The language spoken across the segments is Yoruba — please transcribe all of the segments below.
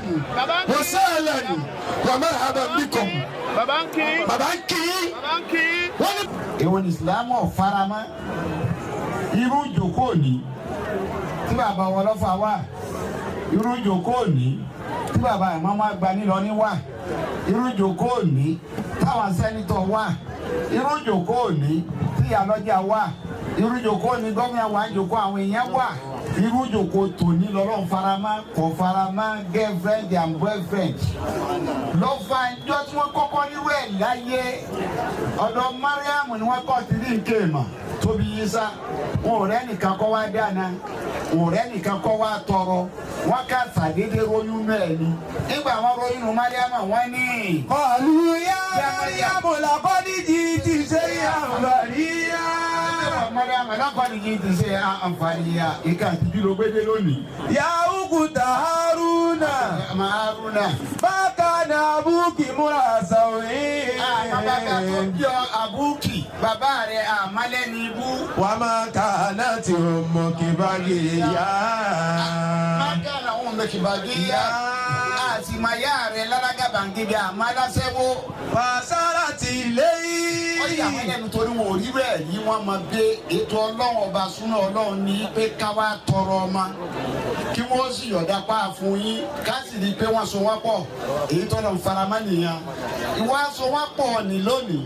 Ahlan wa sahlan wa marhaban bikum. Bàbá ń kí. Bàbá ń kí yín. Bàbá ń kí. Wọ́n ní. Èwo ni Ìsìlámù faramọ́ irú ìjókòó òní tí bàbá wọn lọ́fà wà, irú ìjókòó òní tí bàbá ìmọ̀mọ́ àgbà nílọrin wà, irú ìjókòó òní táwọn senator wà, irú ìjókòó òní tí ìyálọ́jà wà, irú ìjókòó òní gómìnà wà, ìjókòó àwọn èèyàn wà, irú ìjókòó tòní lọ́lọ́run faramọ́? Kò faramọ́ girlfriend and boyfriend. Lọ́fà ìjọ tí wọ́n kọ́kọ́ nírú ẹ̀ láyé, ọ̀dọ̀ Mariam ni wọ́n kọ́ ti rí nǹkan ìmọ̀ tóbi yíṣá. Wọn ò rẹ́nìkan kọ́ wá dáná, wọn ò rẹ́nìkan kọ́ wá tọrọ, wọn ká sàdédé róyún náà ni. Nígbà wọn róyún nu Mariam, wọn ní. قالوا يا مريم لقد جئت شيئا فريا. Mariam, laqad ji'ti shay'an fariyya, ìka àtijú ló gbédé lónìí. يا أخت هارون. Ọmọ Haruna. ما كان أبوك امرأ سوء. Àmọ́ bàbá tó bí ọ àbúkì, bàbá rẹ̀ àmọ́lẹ́ni ibú. وما كانت أمك بغيا. ما كان أمك بغيا. Àti màyà rẹ̀ lálágàbàǹgẹ̀dẹ̀ àmọ́ aláṣẹ́wó. فأشارت Ó yà wọ́n إليه. lẹ́nu torí wọn ò rí bẹ́ẹ̀ yí. Wọ́n máa gbé ètò Ọlọ́run ọba súná Ọlọ́run ní pé ká wá tọrọ ọmọ, kí wọ́n sì yọ̀dá pa fún yín, ká sì rí i pé wọ́n so wọ́n pọ̀. Èyí tó lọ́n faramọ́ nìyẹn. Ìwà so wọ́n pọ̀ ní lónìí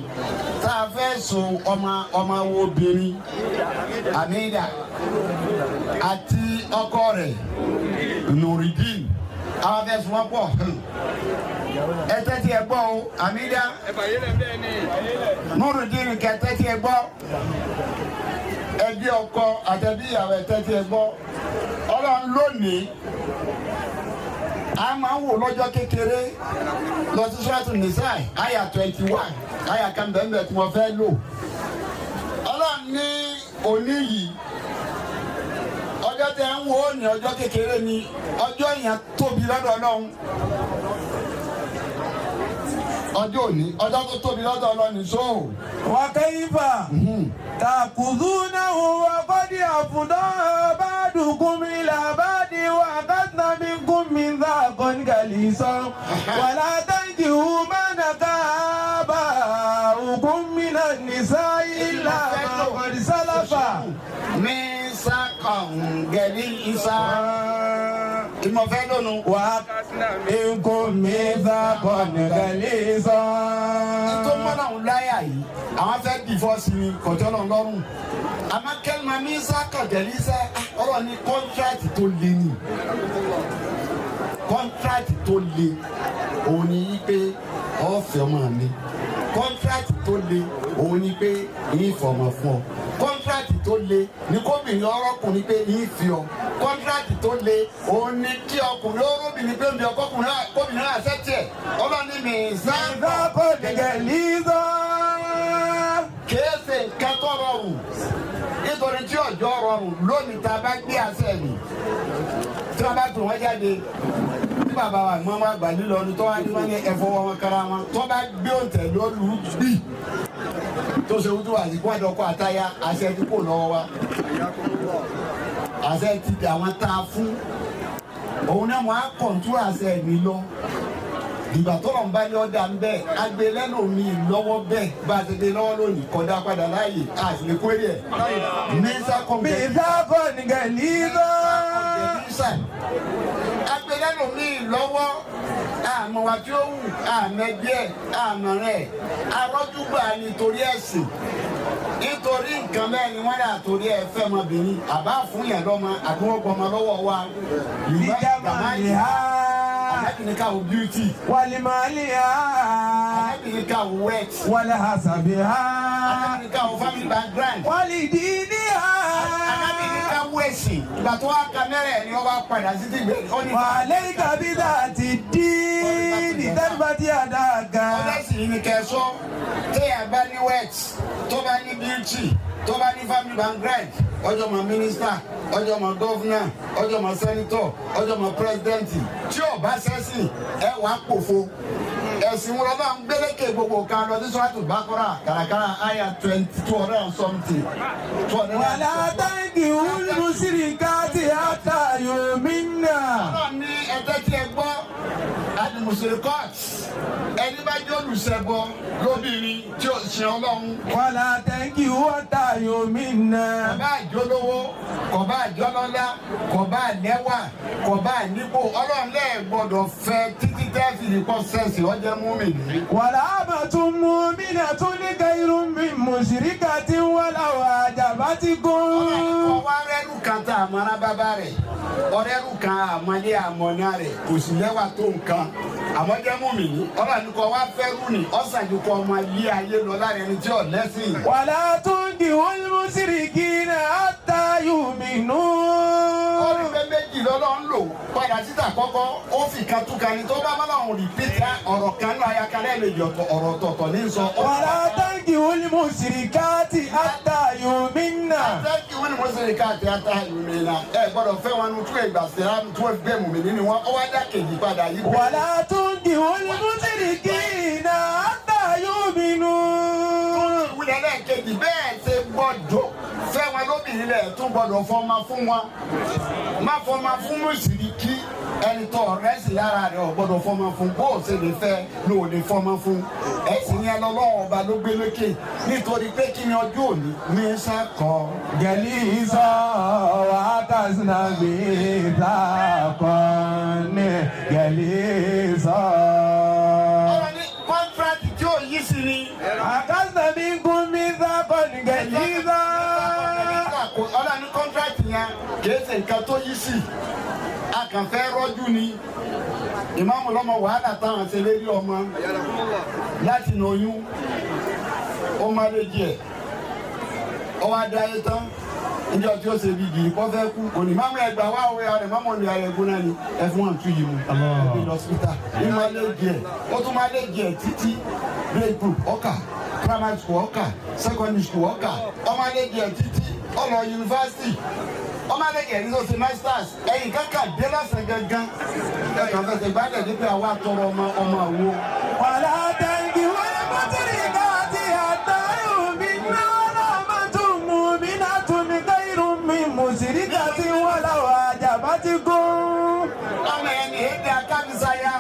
tá a fẹ́ so ọmọ ọmọ wo obìnrin Amida àti ọkọ rẹ̀ Nurudeen, àwọn fẹ́ so wọ́n pọ̀. Ẹ tẹ́tí ẹ gbọ́ o, Amida, Nurudeen, kẹ tẹ́tí ẹ gbọ́. Ẹbí ọkọ àtẹbí ìyàwó, ẹ tẹ́tí ẹ gbọ́. Ọlọ́run lónìí a máa ń wò lọ́jọ́ kékeré. Lọ sí Suratu Nisa, àyà 21, àyà kan bẹ́ẹ̀ tí wọ́n fẹ́ lò. Ọlọ́run ní òní yìí, ọjọ́ tẹ́ ń wò ó ní ọjọ́ kékeré ni, ọjọ́ yẹn tóbi lọ́dọ̀ Ọlọ́run. Ọjọ́ òní, ọjọ́ tó tóbi lọ́dọ̀ Ọlọ́run ní sóò. وكيف تأخذونه وقد أفضى بعضكم إلى بعض وأخذن منكم ميثاقا غليظا. ولا تنكحوا ما نكح آباؤكم من النساء إلا ما قد سلف. Mithaqan ghaliza, ìmọ̀fẹ́ lónìí. ومنكم ميثاقا غليظا. Tó mọ́nà ń láyà yìí, àwọn fẹ́ divorce ni kọjọ́ náà lọ́rùn. Àmọ́ kẹ́lìmọ̀ mithaqan ghaliza, ọ̀rọ̀ ní contract tó le ni. Contract tó le òun ni yí pé ọ̀fẹ́ ọmọ mi. Contract tó le òun ni pé yín fọmọ fún ọ. Contract tó le ni kóbìnrin ọrọ́kùnrin pé yín fi ọ. Contract tó le òun ni kí ọkùnrin ọrọ́bìnrin pé ń bí ọkọkùnrin, kóbìnrin àṣẹ tiẹ̀. Ọlọ́ni mi ميثاقا غليظا. Kìí ṣe nǹkan tó rọrùn, nítorí tí ọjọ́ rọrùn lónìí tá a bá gbé àṣẹ mi, tí wọ́n bá tún wọ́n jáde, tí bàbá wa mọ́ wọn gbà lílọ ní tó wá ní wọ́n ní ẹ̀fọ́ wọn kára wọn, tó bá gbé òǹtẹ̀ lólu gbì tó ṣe wúdú àsìkò àdọ́kọ̀ àtayá, àṣẹ tí kò lọ́wọ́ wa, àṣẹ ti dà wọ́n tá a fún òun náà, wọ́n á kọ̀ǹtú àṣẹ mi lọ. Ìgbà tó lọ́n bá ní ọ̀dà ń bẹ́ẹ̀ agbélẹ́nu mi lọ́wọ́ bẹ́ẹ̀ bá a ti dé lọ́wọ́ lónìí kọjá padà láàyè a sì lè kórè ẹ̀. Mẹ́sà kọ̀ǹgẹ̀ ميثاقا غليظا. Agbélẹ́nu mi lọ́wọ́, àmọ́ wa tí ó wù, àmẹ́gbẹ́ ẹ̀, àmọ́ rẹ̀ arọ́júgbà nítorí ẹ̀sìn, nítorí nǹkan bẹ́ẹ̀ ni wọ́n dà torí ẹ fẹ́ ọmọbìnrin àbá fún yẹn lọ́mọ àbí wọ́n gbọmọ lọ́wọ́ wa. لجمالها. Ànábì ní ká wo beauty. ولمالها. Ànábì ní ká wo wealth. ولحسبها. Ànábì ní ká wo family background. ولدينها. Ànábì ní ká wo ẹ̀sìn. Ìgbà tó wá ka mẹ́rẹ̀ ni wọ́n wá padà sí ti gbé. Ó ní وعليك بذات الدين تربت يداك. Ọlẹ́sìn yìí ni kẹ́ ẹ sọ. Téèyàn bá ní wealth, tó bá ní beauty, tó bá ní family background, ọjọ́ mọ mínísítà, ọjọ́ mọ governor, ọjọ́ mọ senator, ọjọ́ mọ president, tí ò bá sẹ́sìn ẹ wàá pòfo. Ẹ̀sìn wọn lọ́wọ́ ń gbélékè gbogbo kan. Lọ sí Sọ́wọ́tò Bákọ́rà kàràkàrà àyà twenty two hundred and something. ولا تنكحوا المشركات حتى يؤمن. Ọlọ́run ní ẹjẹ́ tí ẹ gbọ́. Alimusirikot ẹni bá jẹ́ olùṣẹbọ lóbìnrin tí ó sin Ọlọ́run. ولا تنكحوا حتى يؤمن. Kò bá àjọlówó, kò bá àjọlọ́lá, kò bá lẹ́wà, kò bá nípò, Ọlọ́run lẹ́ẹ̀ gbọ́dọ̀ fẹ́ títí tẹ́sí ní kọ́ sẹ́ẹ̀sì ọjẹ́ múmi-ní. ولأمة مؤمنة خير من مشركة ولو أعجبتكم. Ọlọ́run wá rẹ́rù kan tá a mọ́ra bàbá rẹ̀, ọ̀rẹ́rù kan àmọ́lé àmọ́ná rẹ̀ kò sì lẹ́wà tó nǹkan, àmọ́ jẹ́ múmi-ní. Ọlọ́run kọ́ wá fẹ́rù ní ọ̀sán ju kọ́ ọmọ ilé ayé lọ lára ẹni tí ò lẹ́sìn. ولا تنكحوا المشركين حتى يؤمنوا. Ó ní pé méjì lọ́lọ́ ń lò padà títà kọ́kọ́, ó fi kan túka ni tó bá bá láwọn rìpítà ọ̀rọ̀ kan náà ayakalẹ̀ lè yọ̀tọ̀ ọ̀rọ̀ ọ̀tọ̀ọ̀tọ̀ ní sọ. ولا تنكحوا المشركات حتى يؤمن. Tẹ́kì wọ́n ní mo ṣe ká àti ata ìmìnira. Ẹ gbọ́dọ̀ fẹ́ wọn nu tú ìgbà síra tú ẹgbẹ́ mùmí nínú wọn, ó wá dá kejì padà yí. ولا تنكحوا المشركين حتى يؤمنوا. Ìwúlẹ̀ lẹ́ẹ̀kejì bẹ́ẹ̀ ṣe gbọ́dọ̀ fẹ́ wọn lóbìnrin lẹ̀ tún gbọ́dọ̀ fọmọ fún wọn. Má fọmọ fún mùsùlùkì ẹni tó ọ̀rẹ́ sì lára rẹ̀ ò gbọ́dọ̀ fọmọ fún, bó o ṣe lè fẹ́ ló lè fọmọ fún. Ẹ̀sìn yẹn lọ́lọ́wọ́ ọba ló gbé lókè nítorí pé kí ni ọjọ́ òní ní sàkọ́. غليظا وأخذنا ميثاقا غليظا. Ọ̀rọ̀ ní kọ́ńtíráàtì tí ò yí sí ni. أخذنا منكم ميثاقا غليظا. Ọlọ́run ní kọ́ńtíráàtì yẹn kìí ṣe nǹkan tó yí sí, a kàn fẹ́ rọ́jú ni. Ìmáàmù lọ́mọ wàhálà táwọn ṣe lérí ọmọ láti inú oyún, ó má lè jẹ ọ wá dá ayé tán níjọ́ tí ó ṣe bí gìrì kọ́ fẹ́ kú kò ní máàmù ẹgbàá wá òwe ọ̀rẹ́ máàmù olè ayé ẹ̀gún náà ni ẹ fún wọn tú yìí mu ẹbí lọ síta ní má lè jẹ ó tún má lè jẹ títí grade group ọkà, primary school ọkà, secondary school ọkà, ọmọ lè jẹ títí ọlọ yunifásitì, ọmọ lè jẹ ní tó ṣe masters. Ẹ̀yìn kankan dé lọ́sẹ̀ gangan ẹ̀kan fẹsẹ̀ gbádùn ní pé àwa tọrọ ọmọ ọmọ àwo. ولا تنكحوا المشركات حتى يؤمن. ولأمة مؤمنة خير من مشركة ولو أعجبتكم. Ọmọ ẹni èdè akábísáyà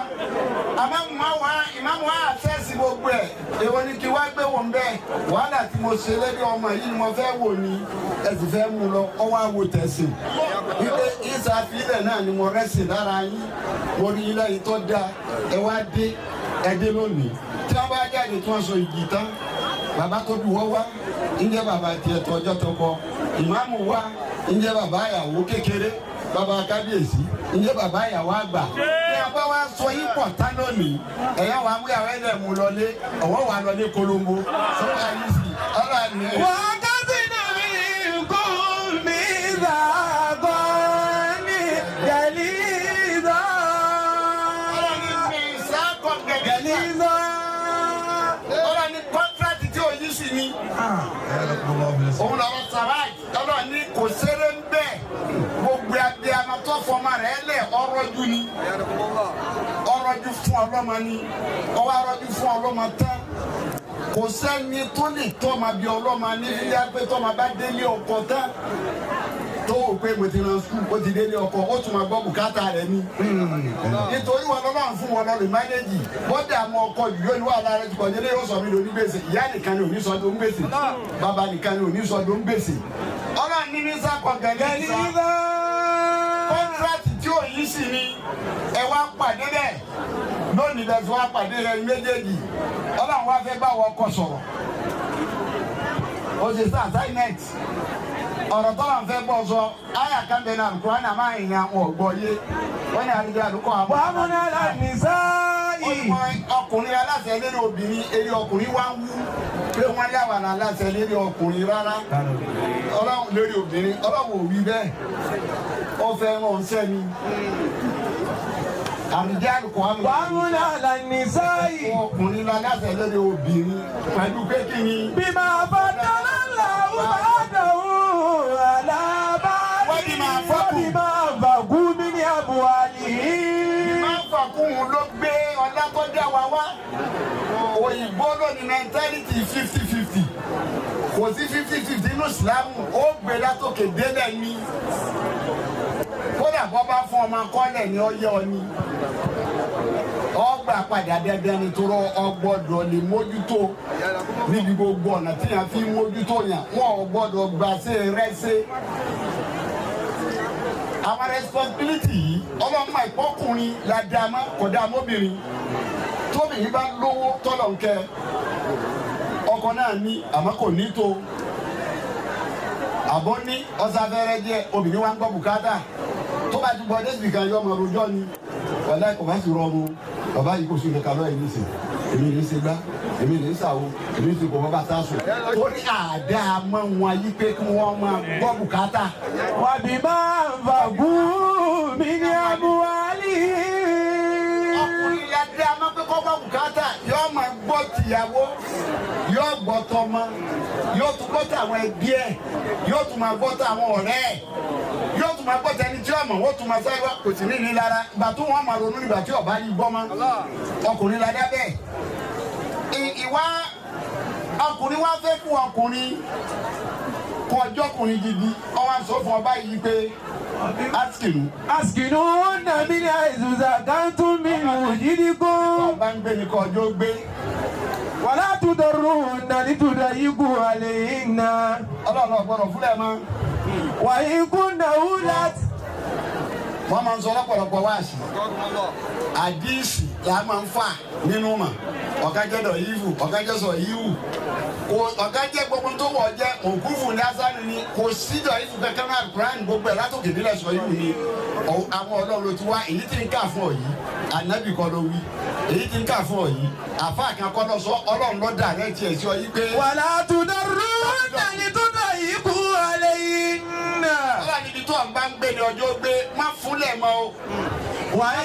àmọ́ màá wá ìmáàmù wá àṣẹ́sì gbogbo ẹ̀, èwo ni kí wá gbé wọn bẹ́ẹ̀? Wàhálà tí mo ṣe lẹ́bí ọmọ yìí ni mo fẹ́ wò ni ẹ sì fẹ́ mú lọ ọwọ́ àwò tẹ̀sìn wípé ìsàfilẹ̀ náà ni mo rẹ́sìn lára yín, mo rí ilé yìí tó dáa, ẹ wá dé, ẹ dé lónìí. Tí wọ́n bá jáde tí wọ́n sọ ìjì tán, bàbá tó bí wọ́n wá ń jẹ́ bàbá tiẹ̀ tó ọjọ́ tó kọ, ìmáàmù wá ń jẹ́ bàbá ìyàwó kékeré, bàbá kábíyèsí ń jẹ́ bàbá ìyàwó àgbà. Ní abá wa sọ yín pọ̀ tán lónìí, ẹ̀yà wa mú ìyàwó ẹ̀dẹ̀ mú lọlé, ọ̀wọ́ wa lọlé kolombo sọ́wọ́ ayé sí ọ̀rọ̀ àmì ẹ̀. وأخذنا منكم ميثاقا غليظا. Ọ̀rọ̀ ní mi sákọ̀ gẹ̀gẹ̀. غليظا. Ọ̀rọ̀ ní kọ́ńtíráàtì tí ò yí sí ni. Òun lọ́rọ̀ sàráì ọlọ́run ní kò séré ń bẹ́ẹ̀, gbogbo abiyamọ tó fọmọ rẹ̀ lẹ̀ ọrọ̀jú ni, ọrọ̀jú fún ọlọ́mọ ni, ọwọ́ arọ́jú fún ọlọ́mọ tán, kò sẹ́ni tó lè tọ́mọ bí ọlọ́mọ ní yíyá pé tọ́mọ bá délé ọkọ tán tó o pé mo ti lọ sùkúl, ó ti délé ọkọ, ó tún máa gbọ́ bùkátà rẹ̀ ni, nítorí wọn lọ́wọ́ fún wọn lọ́rùn mánéjì bọ́dà àwọn ọkọ yìí yóò ní wàhálà rẹ̀ ti kọjá lé, yóò sọ mí lóní gbèsè. Ìyá nìkan ni òní sọ tó ń gbèsè, bàbá nìkan ni òní sọ tó ń gbèsè. Ọlọ́run ní ní sákọ̀ gẹ̀gẹ́ ní sá غليظا. Kọ́ńtíráàtì tí ò yí sí ni ẹ wá pàdé bẹ́ẹ̀ lónìí, bẹ́ẹ̀ tí wá pàdé rẹ méjèèjì. Ọlọ́run wá fẹ́ bá wọn kọ sọ̀rọ̀, ó ṣe sá assignment ọ̀rọ̀ tọ́lá ń fẹ́ bọ́ sọ àyà kan bẹ́ẹ̀ náà Al-Qur'an àmà ìyàn wọn gbọ́ yé wọ́n ní àdúgbò àdúgbò àwọn. وأمن على النساء. Ó ní wọn ọkùnrin aláṣẹ lérí obìnrin, eré ọkùnrin wá ń wú pé wọ́n láwọn aláṣẹ lérí ọkùnrin. Rárá, Ọlọ́run lérí obìnrin, Ọlọ́run ò wí bẹ́ẹ̀, ó fẹ́ rán sẹ́ni àrùjẹ́ àlùkò àmì. وأمن على النساء. Ọkùnrin aláṣẹ lérí obìnrin pẹ̀lú pé kí ni. بما فضل الله بعضهم على بعض. وبما أنفقوا. وبما أنفقوا من أموالهم. Máa ń fàkóhun ló gbé ọlá tó dá wa wá. Òyìnbó ló ní mentality 50-50, kò sí 50-50 inú ìsìlámù, ó gbé látòkè délẹ̀ ní. Kódà bọ́ bá fún ọmọ akọ́lẹ̀ ni ó yẹ ọ ni. Ọgbà padà dandan ni torọ ọgbọ́dọ̀ lè mójútó níbi gbogbo ọ̀nà tí yàn fi mójútó yàn wọn ò gbọ́dọ̀ gbà sí rẹ́sẹ̀. Àwọn responsibility yìí ọlọ́mọ ìpọ́kùnrin la dá a mọ́ kò dá a mọ́bìnrin. Tóbìnrin bá lówó tọ́lọ̀ ń kẹ́ ọkọ náà ní àmọ́ kò ní tó àbọ̀ ní ọ̀sáfẹ́rẹ́ díẹ̀ obìnrin wa ń gbọ́ bùkátà tó bá ti gbọ́ désìbì kan yọ ọmọ rojọ́ ni wàlá kò bá sì rọrùn bàbá yìí kò sí nǹkan lọ́yẹ̀ nísìn èmi ní í ṣe gbá èmi ní í ṣàwo èmi ní í ṣe kò bọ́ bá sá sùn torí àdá mọ́ wọn yí pé kí wọ́n máa gbọ́ bùkátà. وبما أنفقوا من أموالهم. Ọkùnrin ya dé a máa pé kọ́ gbọ́ bùkátà yóò máa gbọ́ tìyàwó yóò gbọ́ tọmọ yóò tún gbọ́ tàwọn ẹbí ẹ̀ yóò tún máa gbọ́ tàwọn ọ̀rẹ́ ẹ̀ yóò tún máa gbọ́ tẹni tí ọmọ wọ́n tún máa sáré wá kò sí ní ní lára ìgbà tó wọ́n máa ronú nígbà tí ọba yìí gbọ́ mọ́ ọkùnrin la dá bẹ́ẹ̀. Ìwà ọkùnrin wá fẹ́ fún ọkùnrin kọ ọjọ́kùnrin gidi ọwọ́ sọ fún ọba yìí pé askinu. أسكنوهن من حيث سكنتم من وجدكم. Ọba ń gbé ní kọ ọjọ́ gbé. ولا تضروهن لتضيقوا عليهن. Ọlọ́run ọ̀gbọ́dọ̀ fúnlẹ̀ mọ́. وإن كن أولات Wọ́n máa ń sọ lọ́pọ̀lọpọ̀ wáàsí. Àdíìsì la máa ń fà nínú mà. Ọ̀gá jẹ́ dọ̀ yíwù, ọ̀gá jẹ́ sọ̀ yíwù. Kò ọ̀gá jẹ́ gbogbo tó wọ̀ jẹ́ òkúfù ní asánù ni kò sí dọ̀ yíwù kankan náà Kúránì gbogbo ẹ̀ látòkè nílẹ̀ sọ yíwù ni. Àwọn ọlọ́run ló ti wá èyí tí ń kà fún ọ yìí. Ànábì kọ́ ló wí. Èyí tí ń kà fún ọ yìí. Àfáà kan kọ́ lọ sọ ọlọ́run ló dà rẹ́ tiẹ̀ sí ọ yìí pé. ولا تضروهن لتضيقوا عليهن. Ọlọ́run níbi tó ń bá ń gbé ni ọjọ́ gbé má fúnlẹ̀ mọ́ o. وإن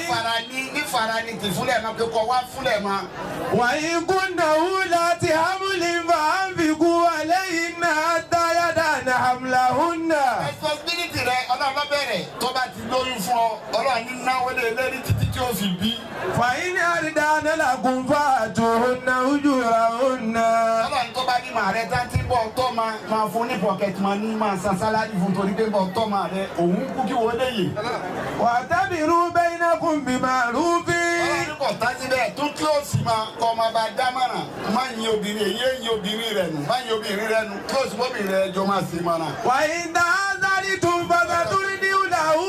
Ní fara ní ti fúnlẹ̀ mọ́ pé kọ́ wá fúnlẹ̀ mọ́. وإن كن أولات حمل فأنفقوا عليهن حتى يضعن حملهن. Responsibility rẹ ọlọ́run ló bẹ̀rẹ̀ tó bá ti lóyún fún ọ ọlọ́run ní náwó lé lérí títí tí ó fi bí. فإن أرضعن لكم فآتوهن أجورهن. Ọlọ́run tó bá ní màá rẹ tá tí bọ̀ tọ́ ma máa fún ní pocket money máa san sálárì fún torí pé bọ̀ tọ́ ma rẹ òun kú kí wọ́n léyè. واعتبروا بينكم بمعروف. Ọlọ́run kò tá síbẹ̀ tún kílòsì máa kọ́ ọmọ bá dámọ̀ràn má yin obìnrin èyí yin obìnrin rẹ nù má yin obìnrin rẹ nù kílòsì bóbìnrin rẹ jọ máa ṣe mọ́ra. وإن تعذرتم فسترضع له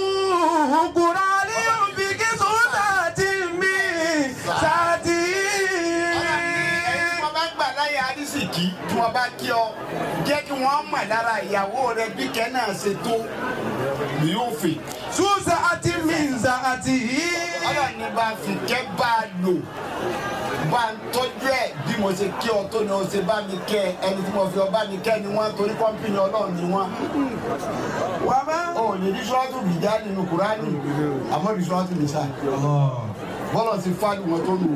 أخرى لينفق ذو سعة من سعته. Ẹni tí wọ́n bá gbà láyé arísìkí tí wọ́n bá kí ọ jẹ́ kí wọ́n mọ̀ lára ìyàwó rẹ bí kẹ́ náà ṣe tó ní yóò fè. ذو سعة من سعته. Ọlọ́run ní bá fi kẹ́ bá a lò bá ń tọ́jú ẹ̀ bí mo ṣe kí ọ tó ni o ṣe bá mi kẹ́ ẹni tí mo fi ọ bá mi kẹ́ ni wọ́n torí kọ́ńpìnì ọlọ́run ni wọ́n. وما O ò ní rí sọ́ọ́tù bìjà nínú Kúránì àmọ́ rí sọ́ọ́tù nìsa. Bọ́lọ̀ ti fáàlù wọn tó nù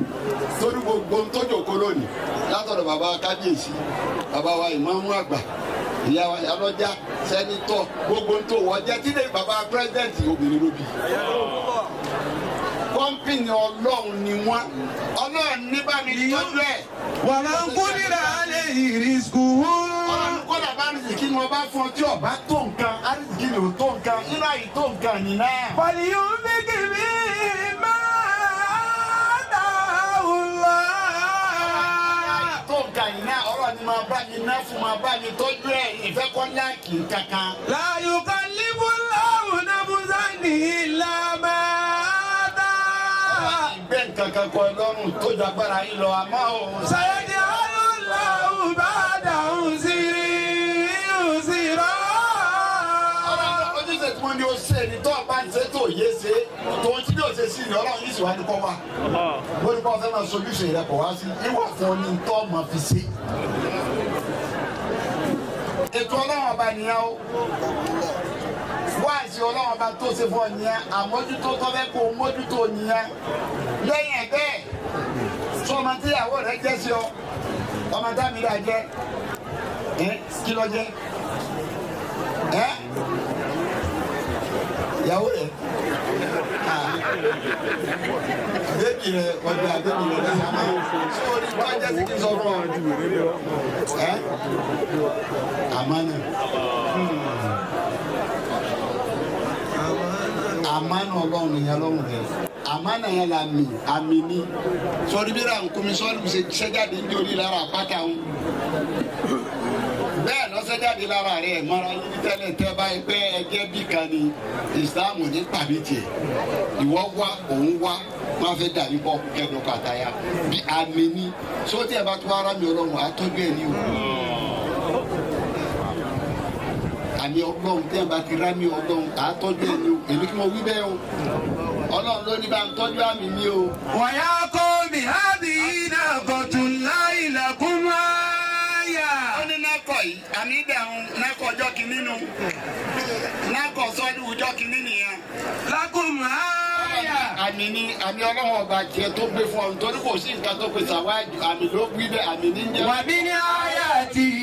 torí gbogbo ń tójò kó lónìí látọ̀dọ̀ bàbá kábíyèsí bàbá wa ìmáàmù àgbà ìyá wa alọ́jà sẹ́nitọ̀ gbogbo ń tó wọ́n jẹ́ tí lè bàbá pírẹ́sidẹ̀ntì obìnrin ló bí. Kọ́ńpìnì ọlọ́run ni wọ́n ọlọ́run ní bá mi tọ́jú ẹ̀. ومن قدر عليه رزقه. Ọlọ́run kọ́dà bá rìsìkí ni wọ́n bá fún ọ tí ọba tó nǹkan àrìsìkí ni ò tó nǹkan nínú àyè tó nǹkan nìyẹn. فلينفق مما آتاه الله. Tó nǹkan yìí náà ọ̀rọ̀ ni máa bá mi ná fún máa bá mi tọ́jú ẹ̀ ìfẹ́ kọ́ láàkì kankan. لا يكلف الله نفسا إلا ما آتاها. Ìgbẹ́ nǹkan kan kọ lọ́rùn tó ju agbára yín lọ àmọ́ o. سيجعل الله بعد عسر يسرا. Ọlọ́run ojúṣe tí wọ́n ní o ṣe ni tó o bá ń ṣe tó o yé ṣe tòun tí yóò ṣe sí ni ọlọ́run yìí sì wá ní kọ́ wa. Lórí bá o fẹ́ máa sojúṣe rẹ kọ̀ wá sí ìwà fún ọ ní tó o máa fi ṣe. Ètò ọlọ́run ọba nìyẹn o. Wáàsí ọlọ́run ọba tó ṣe fún ọ nìyẹn àmójútó tó fẹ́ kó o mójútó nìyẹn. Lẹ́yìn ẹ̀ bẹ́ẹ̀ sọmọ tíyàwó rẹ jẹ́ sí ọ ọmọ támídà jẹ́ ẹ kí ló jẹ́ ẹ ìyàwó rẹ bébì rẹ ọjà bébì rẹ lẹ́sìn àmọ́ sórí tó jẹ́ sí kí n sọ fún ọ ẹ àmánà Àmánà Ọlọ́run nìyẹn lọ́rùn rẹ̀, àmánà yẹn la mi àmì ni. Sọrí bí ra nkumi sọ́ọ́lù ṣe ṣẹ́jáde ní orí lára àpáta ń bẹ́ẹ̀ lọ́sẹ̀jáde lára rẹ̀ mọ́ra yín tẹ́lẹ̀ tẹ́ báyìí pé ẹjẹ́ bí kan ni ìsìláàmù ní pàmì tiẹ̀. Ìwọ wá, òun wá, wọn fẹ́ dàbí bọ́ kẹ́dùn kàtàyà bí àmì ni. Sótì ẹ̀ bá tó ara mi Ọlọ́run àtọ́jú ẹ̀ ní o. Àmì Ọlọ́run tẹ́ ẹ bá ti rá mi Ọlọ́run àtọ́jú ẹ̀ ní o. Èmi kí mo wí bẹ́ẹ̀ o, Ọlọ́run ló ní bá ń tọ́jú àmì mi o. ويا قوم هذه ناقة الله لكم آية. Ó ní nákọ̀ yìí, àmì ìdàrún nákọ̀ ọjọ́ kìíní nu, nákọ̀ sọ́dún ọjọ́ kìíní nìyẹn. لكم آية. Àmì ni àmì Ọlọ́run ọba tiẹ̀ tó gbé fún ọ, nítorí kò sí nǹkan tó pèsè àwájú àmì ló gbé bẹ́ẹ̀, àmì ní jẹ́. ومن آياته